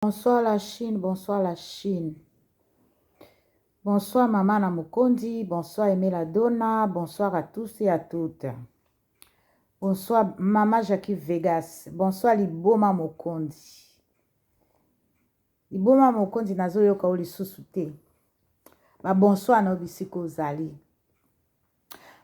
Bonsoir la Chine, bonsoir la Chine. Bonsoir maman na Mokonzi, bonsoir Aimé la Donna, bonsoir à tous et à toutes. Bonsoir maman Jackie Vegas, bonsoir Liboma Mokonzi. Liboma Mokonzi nazoyoka yo lisusu te. Ba bonsoir na yo bisika ozali.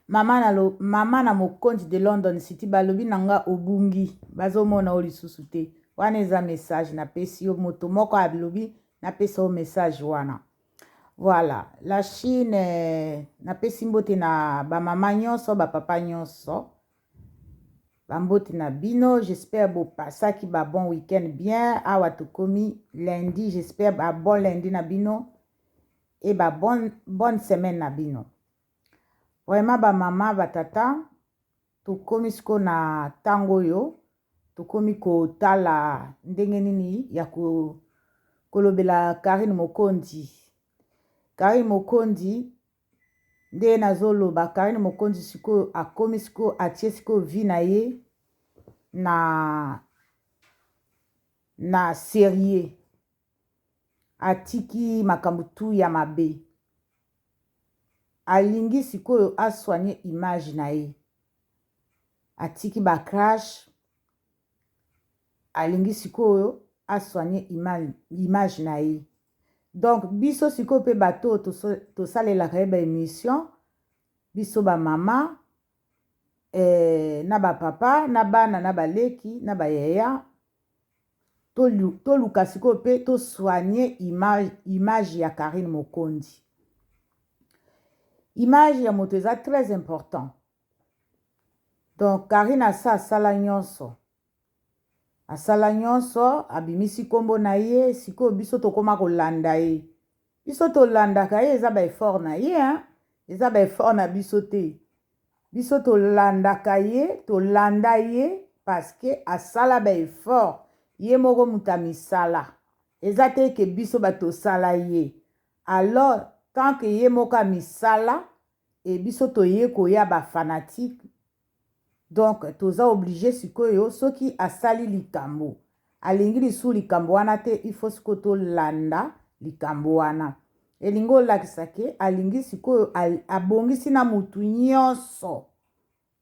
Mama na, lo, mama na mokonzi de London City balobi na nga obungi, bazomona yo lisusu te. Wana eza message napesi yo, moto moko alobi napesa yo message wana. Voilà, la Chine, eh, napesi mbote na bamama nyonso, bapapa nyonso. Bambote na bino, j'espère bopasaki ba bon week-end bien. Awa tokomi lundi, j'espère ba bon lundi na bino et ba bonne, bonne semaine na bino. Vraiment ba mama ba tata tokomi sikoyo na ntango oyo tokomi kotala ndenge nini ya ko, kolobela Carine Mokonzi. Carine Mokonzi nde nazoloba Carine Mokonzi sikoyo akomi sikoyo atie sikoyo vie na ye na na serieux atiki makambo tu ya mabe alingi sikoyo a soigner image na ye atiki ba crash alingi sikoyo a soigner image, image na ye donc biso sikoyo mpe bato oyo tosalelaka ye ba émission biso ba mama eh, na ba papa na bana na baleki na bayaya toluka sikoyo mpe tosoigne image, image ya Carine Mokonzi. Image ya moto eza très important. Donc Carine asa asala nyonso, asala nyonso, abimisi nkombo na ye, sikoyo biso tokoma kolanda ye. Biso tolandaka ye, eza ba effort na ye hein? Eza ba effort na biso te. Biso tolandaka ye, tolanda ye parce que asala ba effort ye moko moto amisala. Eza te ke biso bato tosala ye. Alors tant que ye moko amisala et biso toye koya ba fanatique Donc toza oblige sikoyo soki asali likambo alingi lisusu likambo wana te il faut sikoyo tolanda likambo wana elingi olakisa ke alingi sikoyo abongisi na mutu nyonso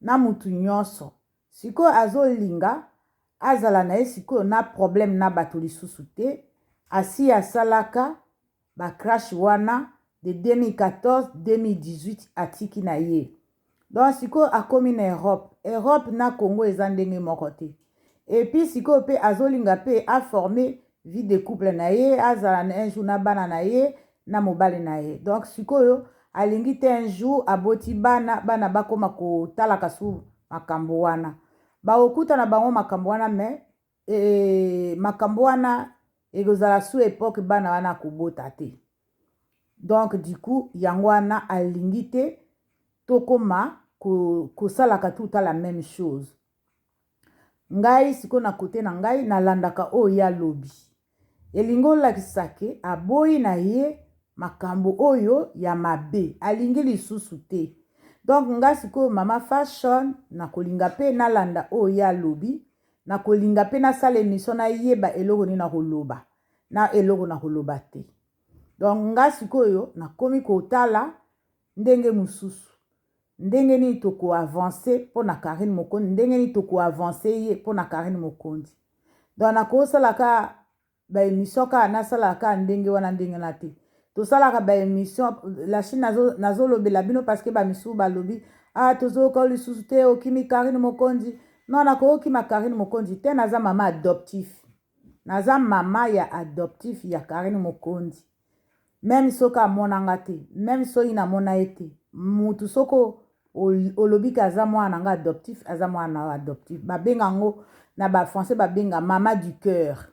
na mutu nyonso sikoyo azolinga azala na ye sikoyo na problème na bato lisusu te asi asalaka ba crash wana de 2014 2018 atiki na ye donc sikoyo akomi na Europe Europe na Congo eza ndenge moko te epuis sikoyo mpe azolinga mpe aforme vie de couple na ye azala na un jour na bana na ye na mobali na ye donc sikoyo alingi te un jour aboti bana bana bakoma kotalaka su makambo wana bakokutana bango makambo wana mais e, makambo wana ekozala su epoque bana wana akobota te donc du coup yango wana alingi te tokoma kosalaka tout la même chose ngai sikoyo na kote na ngai nalandaka oyo ye alobi elingi olakisa ke aboyi na ye makambo oyo ya mabe alingi lisusu te donc ngai sikoyo mama fashion nakolinga mpe nalanda oyo ye alobi nakolinga mpe nasala emission nayeba eloko nini nakoloba na eloko nakoloba te donc nga sikoyo nakomi kotala ndenge mosusu ndenge nini tokoavance mpo na Carine Mokonzi ndenge nini tokoavance ye mpo na Carine Mokonzi donc nakosala ka ba émission kaka nasalaka kaka ndenge wana ndenge na te tosalaka ba émission la Chine nazolobela bino parce que bamisusu balobi ah tozoyoka lisusu te okimi Carine Mokonzi non nakokima Carine Mokonzi te naza mama adoptif naza mama ya adoptif ya Carine Mokonzi meme soki amonanga te meme soki namona ye te mutu soki olobi ke aza mwana na nga adoptif aza mwana na yo adoptif babenga yango na bafrançais babenga mama du cœur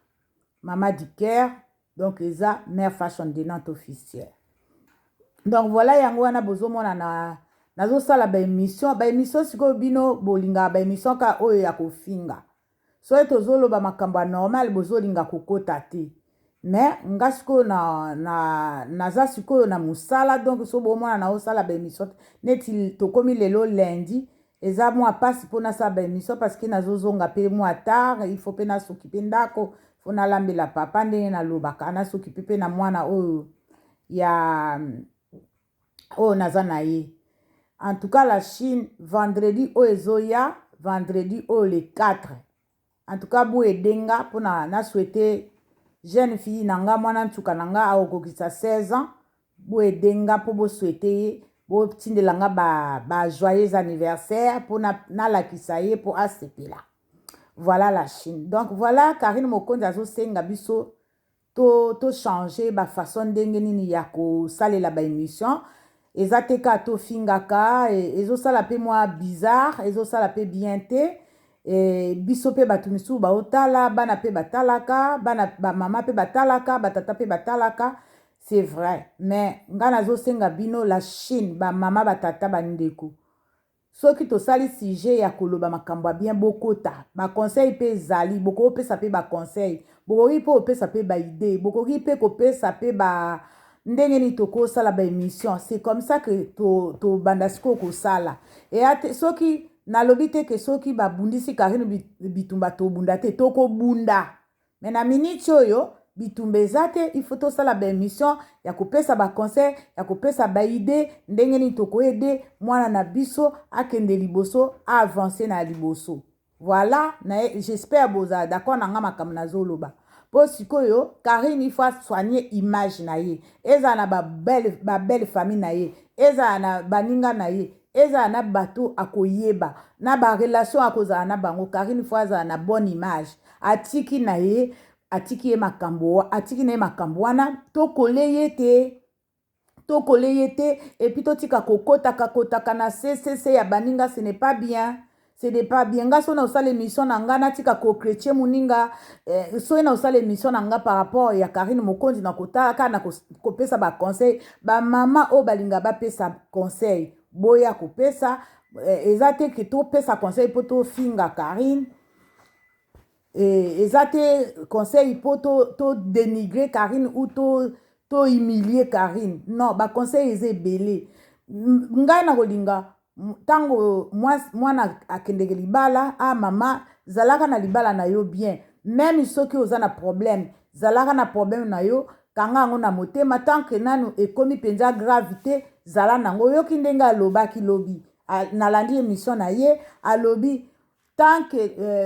mama du cœur donc eza mère fashion de Nantes officielle donc voilà yango wana bozomona na nazosala baémission baémission sikoyo bino bolingaka baémission kaka oyo ya kofinga soki tozoloba makambo ya normal bozolinga kokota te mais nga sikoyo na, na, naza sikoyo na mosala donc so bomona naosala baémission te neti tokomi lelo lundi eza mwa mpasi mpo nasala baémission parce que nazozonga mpe mwa tard il faut mpe nasokipe ndako Faut nalambela papa ndenge nalobaka, nasokipe mpe na mwana oyo ya oyo naza na ye. En tout cas, la Chine, vendredi oyo ezoya, vendredi oyo le 4, en tout cas boaider nga mpona nasouhaiter jeune fille na nga, mwana nsuka na nga akokokisa 16 ans. Boaider nga mpo bosouhaiter ye, botindela nga ba joyeux anniversaire mpo nalakisa ye mpo asepela. Voilà la Chine. Donc voilà, Karine Mokonzi azosenga biso tochanger bafaçon ndenge nini ya kosalela baémission. Eza te kaka tofingaka, ezosala mpe mwa bizarre, ezosala mpe bien te. Biso mpe bato misusu baotala, bana mpe batalaka, bana bamama mpe batalaka, batata mpe batalaka, c'est vrai. Mais ngai nazosenga bino, la Chine, bamama, batata, bandeko, soki tosali sujet ya koloba makambo ya bien, bokota baconseil mpe ezali, bokopesa mpe baconseil, bokoki mpe kopesa mpe baidée, bokoki mpe kopesa mpe ba ndenge nini tokosala baémission. C'est comme ça que tobanda to sikoyo kosala. Eya te soki nalobi te ke soki babundisi Karine, bitumba tobunda te, tokobunda. Mais na miniti oyo bitumba eza te, il faut tosala baémission ya kopesa baconseil, ya kopesa baidée ndenge nini tokoaider mwana na biso akende liboso, aavance na liboso. Voilà, j'espère bozala d'accord na nga makambo nazoloba. Mpo sikoyo Karine, il faut asoigne image na ye, ezala na babelle famille na ye, ezala na baninga na ye, ezala na bato akoyeba na barelation akozala na bango. Karine faut azala na bonne image. Atiki na ye, atiki ye makambo, atiki na ye makambo wana, tokole ye te, tokole ye te. Et puis totika kokotaka kotaka na ccc ya baninga, ce n'est pas bien, ce n'est pas bien. Nga soki na osala émission na nga, natika kochrétien moninga. Soki na osala émission na nga par rapport ya Karine Mokonzi, na kotala kaka na kopesa baconseil. Bamama oyo balinga bapesa conseil, boya kopesa. Eza te ke topesa conseil mpo tofinga Karine, eza te conseil mpo to dénigrer to Karine ou to humilier Karine, non. Baconseil eza ebele. Ngai na kolinga ntango mwana akendeke libala, a mama, zalaka na libala na yo bien. Même soki oza na problème, zalaka na problème na yo, kanga yango na motema tant que nanu ekomi mpenza grave te, zala nango. Oyoki ndenge alobaki lobi, nalandi émission na ye, alobi tant que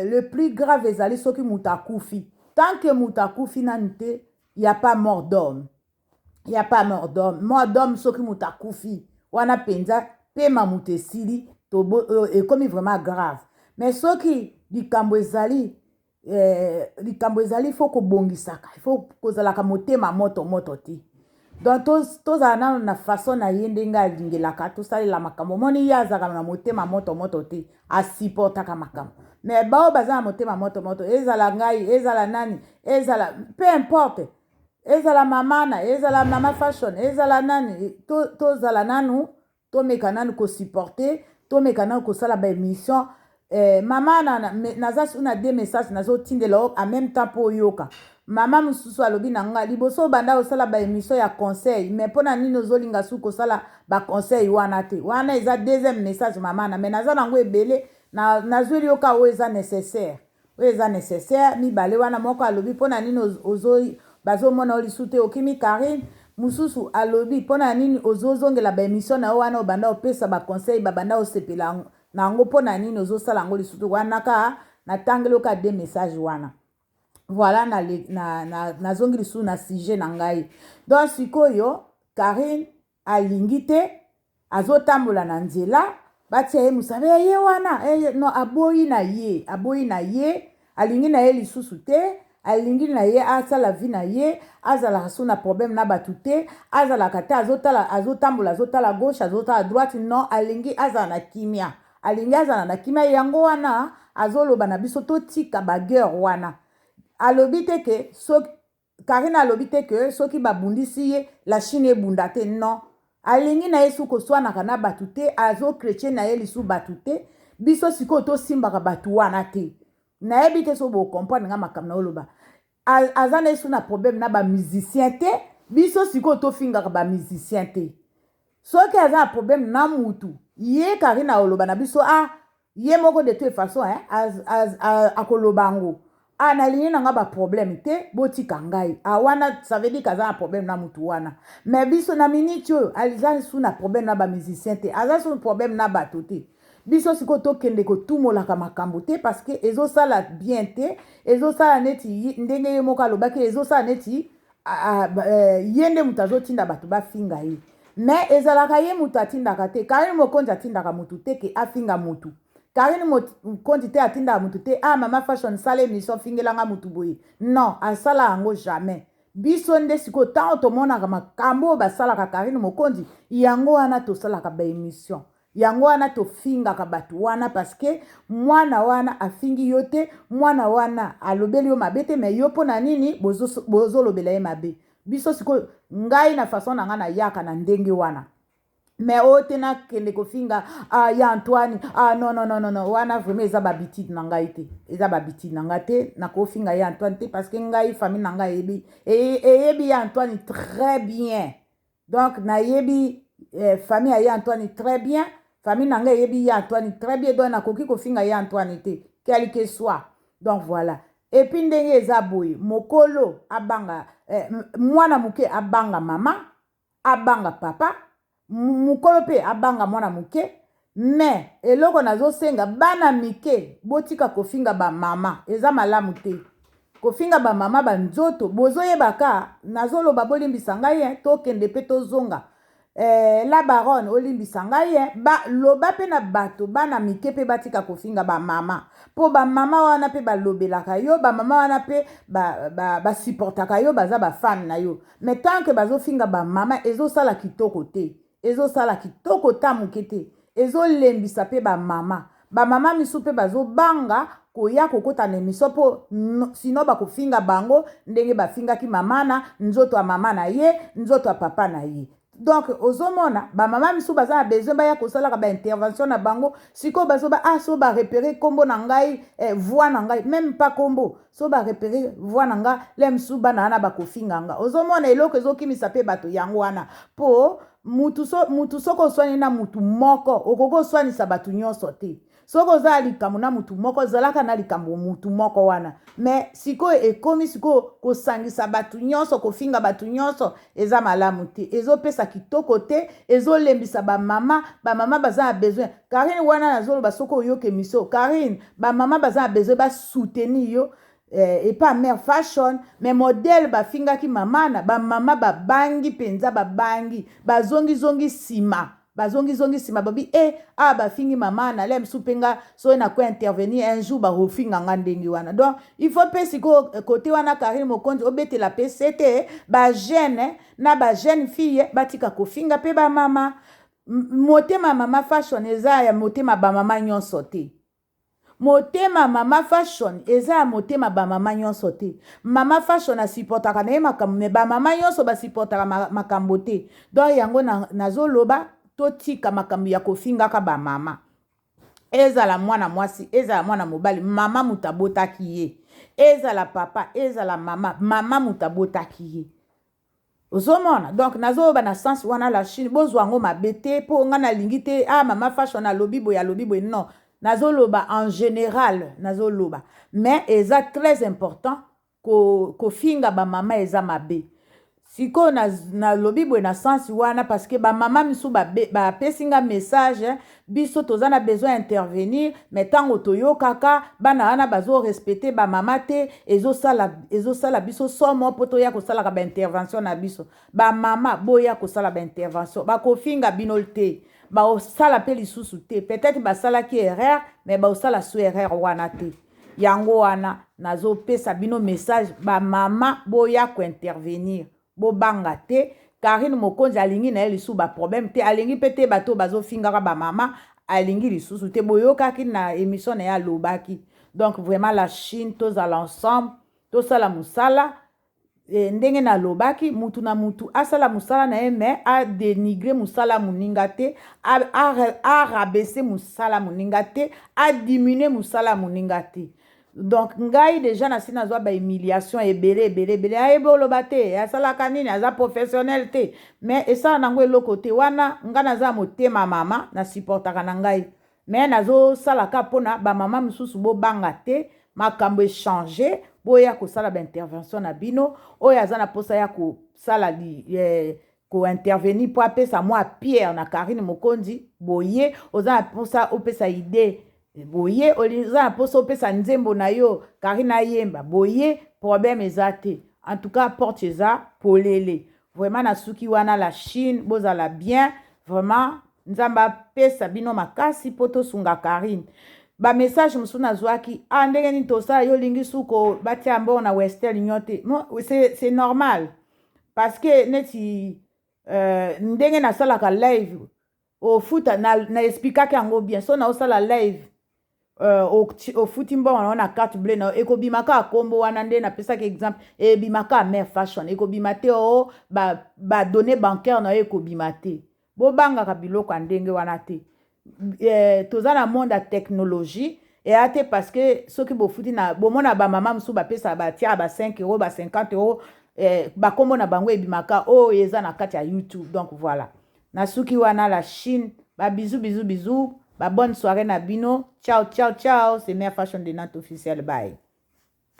le plus grave ezali soki moto akufi. Tant que moto akufi nanu te, y a pas mort d'homme, y a pas mort d'homme. Mort d'homme, soki moto akufi, wana mpenza pema moto esili, ekomi vraiment grave. Mais soki likambo ezali, likambo ezali, faut kobongisaka, faut kozalaka motema moto moto te. Donc tozala nano na façon na ye ndenge alingelaka tosalela makambo. Omoni, ye azalaka na motema moto moto te, asupportaka makambo. Mais bao baza na motema moto moto, ezala ngai, ezala nani, ezala peu importe, ezala mama na, ezala mama fashion, ezala nani, tozala nanu, tomeka nanu kosupporter, tomeka nanu kosala baémission. Mama naza su na deux message nazotindela o en même temps mpo oyoka. Mama mosusu alobi na nga: liboso obanda kosala baémission ya conseil, mais mpo na nini ozolinga su kosala baconseil wana te? Wana eza deuxième message, mama na. Mais naza nango ebele, nazweli yoka oyo eza nécessaire, oyo eza nécessaire mibale wana. Moko alobi: mpo na nini bazomona o lisu te, okimi Karine? Mosusu alobi: mpo na nini ozozongela baémission na yo wana obanda opesa baconseil, babanda osepela na yango? Mpo na nini ozosala yango lisusu wana? Ka natangeli oka deux message wana. Voilà, nazongi na, na, na lisusu na sujet na ngai. Donc sikoyo Karine alingi te, azotambola na nzela, batia ye mosabe ye wana, no, aboyi na ye, aboyi na ye, alingi na ye lisusu te. Alingi na ye asala vie na ye, azalaka so na problème na bato te, azalaka te azotala, azotambola, azotala gauche, azotala droite, non. Alingi azala na kimia, alingi azala na kimia. Yango wana azoloba na biso totika baguerre wana. Alobi te ke soki Karine, alobi te ke soki babundisi ye, la Chine ebunda te, non. Alingi na ye su koswanaka na bato te, azochrétien na ye lisu bato te. Biso sikoyo tosimbaka bato wana te. Nayebi te so bocomprendre nga makambo na oloba. Aza na ye su na problème na bamusicien te. Biso sikoyo tofingaka bamusicien te. Soki aza na problème na mutu, ye Karine aloba na biso. Ah, ye moko de toute façon, akoloba yango. Ah, nalingi na nga baproblème te, botika ngai. Ah, wana ça veut dire qu'aza na problème na mutu wana. Mais biso na minute oyo, aza su na problème na bamusicien te, aza su problème na bato te. Biso sikoyo tokende kotumolaka makambo te, parce que ezosala bien te. Ezosala neti ndenge ye moko alobaki, ezosala neti ye nde moto azotinda bato bafinga ye. Mais ezalaka ye moto atindaka te. Karine Mokonzi atindaka motu te ke afinga motu. Karine Mokonzi te atindaka motu te: "Ah, Mama Fashion, sala émission, fingelanga motu boye." Non, asala yango jamais. Biso nde sikoyo, ntango tomonaka makambo oyo basalaka Karine Mokonzi, yango wana tosalaka baémission, yango wana tofingaka bato wana, parce que mwana wana afingi yo te, mwana wana alobeli yo mabe te. Mais yo, mpo na nini bozolobela ye mabe? Biso sikoyo, ngai na façon na ngai, nayaka na ndenge wana. Mais oyo te, nakende kofinga, ah, ya Antoine, ah, non, non, non, non, non, wana vraiment eza bahabitude na ngai te, eza bahabitude na ngai te. Nakofinga ye Antoine te, parce que ngai, famille na ngai eyebi, eyebi ye Antoine très bien. Donc nayebi famille ya ye Antoine très bien, famille na ngai eyebi ye Antoine très bien. Donc nakoki kofinga ye Antoine te, quel que soit. Donc voilà. Et puis ndenge eza boye, mokolo abanga mwana moke abanga mama, abanga papa, mokolo mpe abanga mwana moke. Mais eloko nazosenga bana mike, botika kofinga bamama. Eza malamu te kofinga bamama banzoto. Bozoyebaka nazoloba, bolimbisa ngai, tokende mpe tozonga. La Baronne, olimbisa ngai, loba mpe na bato bana mike mpe batika kofinga bamama, mpo bamama wana mpe balobelaka yo, bamama wana mpe basupportaka ba yo, baza bafan na yo. Mais tant que bazofinga bamama, ezosala kitoko te, ezosala kitoko ta moke te, ezolembisa mpe bamama. Bamama misu mpe bazobanga koya kokota na émission, mpo sinon bakofinga bango ndenge bafingaki mama na nzoto ya mama na ye, nzoto ya papa na ye. Donc ozomona bamama misusu baza na besoin baya kosalaka baintervention na bango. Sikoyo bazoba, ah, so barepérer nkombo na ngai, voix na ngai, même pas nkombo, so barepérer voix na ngai le mosusu, bana wana bakofinga nga. Ozomona eloko ezokimisa mpe bato yango wana, mpo mutu soki oswani na mutu moko, okoki oswanisa bato nyonso te. Soki oza na likambo na mutu moko, ozalaka na likambo mutu moko wana. Mais sikoyo ekomi sikoyo kosangisa bato nyonso, kofinga bato nyonso, eza malamu te, ezopesa kitoko te, ezolembisa bamama. Bamama baza na besoin. Karine wana nazoloba, soki oyoka émission, Karine, bamama baza na besoin basoutenir yo epa Mare Fashion. Mais modèle bafingaki mama na bamama, babangi mpenza, babangi, bazongizongi nsima, bazongizongi nsima, babi e ah, bafingi mama na le mosusu mpe nga soki nako intervenir un jour, bakofinga nga ndenge wana. Donc il faut mpe sikoyo kote wana, Karine Mokonzi, obetela mpe sete bajeune na bajeune fille batika kofinga mpe bamama. Motema Mama Fashion eza ya motema bamama nyonso te. Motema Mama Fashion eza ya motema bamama nyonso te. Mama Fashion asupportaka na ye makambo, mais bamama nyonso basupportaka makambo te. Donc yango nazoloba, totika makambo ya kofingaka bamama. Ezala mwana mwasi, ezala mwana mobali, mama moto abotaki ye. Ezala papa, ezala mama, mama moto abotaki ye. Ozomona? Donc nazoloba na sens wana. La Chine, bozwa yango mabe te, mpo nga nalingi te: "Ah, Mama Fashion alobi boye, alobi boye." Non, nazoloba en général, nazoloba. Mais eza très important, kofinga bamama eza mabe. Sikoyo nalobi boye na sens wana parce que bamama misusu bapesi nga message: biso toza na besoin intervenir, mais ntango toyokaka bana wana bazorespecter bamama te, ezosala biso somo mpo toya kosalaka baintervention na biso. Bamama, boya kosala baintervention, bakofinga bino te, baosala mpe lisusu te. Peut-être basalaki erreur, mais baosala so erreur wana te. Yango wana nazopesa bino message: bamama, boya kointervenir, bobanga te. Karine Mokonzi alingi na ye lisusu baproblème te, alingi mpe te bato bazofingaka bamama, alingi lisusu te. Boyokaki na émission na ye, alobaki. Donc vraiment, la Chine, tozala ensemble, tosala mosala. Ndenge nalobaki, mutu na mutu asala mosala na ye, mais adénigrer mosala moninga te, arabaisser mosala moninga te, adiminuer mosala moninga te. Donc ngai déjà nasi nazwa bahumiliation ebele, ebele, ebele. Ayebi oloba te, asalaka nini, aza professionnel te. Mais esala nango eloko te wana. Ngai naza motema mama, nasupportaka na ngai, mais nazosalaka mpona bamama mosusu. Bobanga te. Makambo echange, boya kosala baintervention na bino. Oyo aza na mposa ya kosala kointervenir mpo apesa mwa pierre na Karine Mokonzi, boye. Oza na mposa opesa idée, boye. Oza na mposa opesa nzembo na yo, Karine ayemba, boye. Problème eza te. En tout cas, porte eza polele. Vraiment, nasuki wana. La Chine, bozala bien. Vraiment, Nzambe apesa bino makasi mpo tosunga Karine. Bamessage mosusu nazwaki: "Ah, ndenge nini tosala? Yo olingi suko batia mbongo na Western Union te." C'est normal, parce que neti ndenge nasalaka live, ofuta na expliquaki yango bien. So naosala live, ofuti mbongo na yo na carte bleue na yo, ekobima kaka nkombo wana. Nde napesaki exemple, ebima kaka Mare Fashion, ekobima te o badonnées ba bancaire na yo ekobima te. Bobangaka biloko ya ndenge wana te. Toza na monde ya technologie. Eya te parce que soki bofuti na bomona bamama mosusu bapesaka, batiaka ba 5 euro, ba 50 euro, bakombo na bango ebimaka oyo eza na kati ya YouTube. Donc voilà, nasuki wana. La Chine, babisous, bisous, bisous, babonne soirée na bino. Ciao, ciao, ciao. C'est Mare Fashion de Nantes officiel. Bye.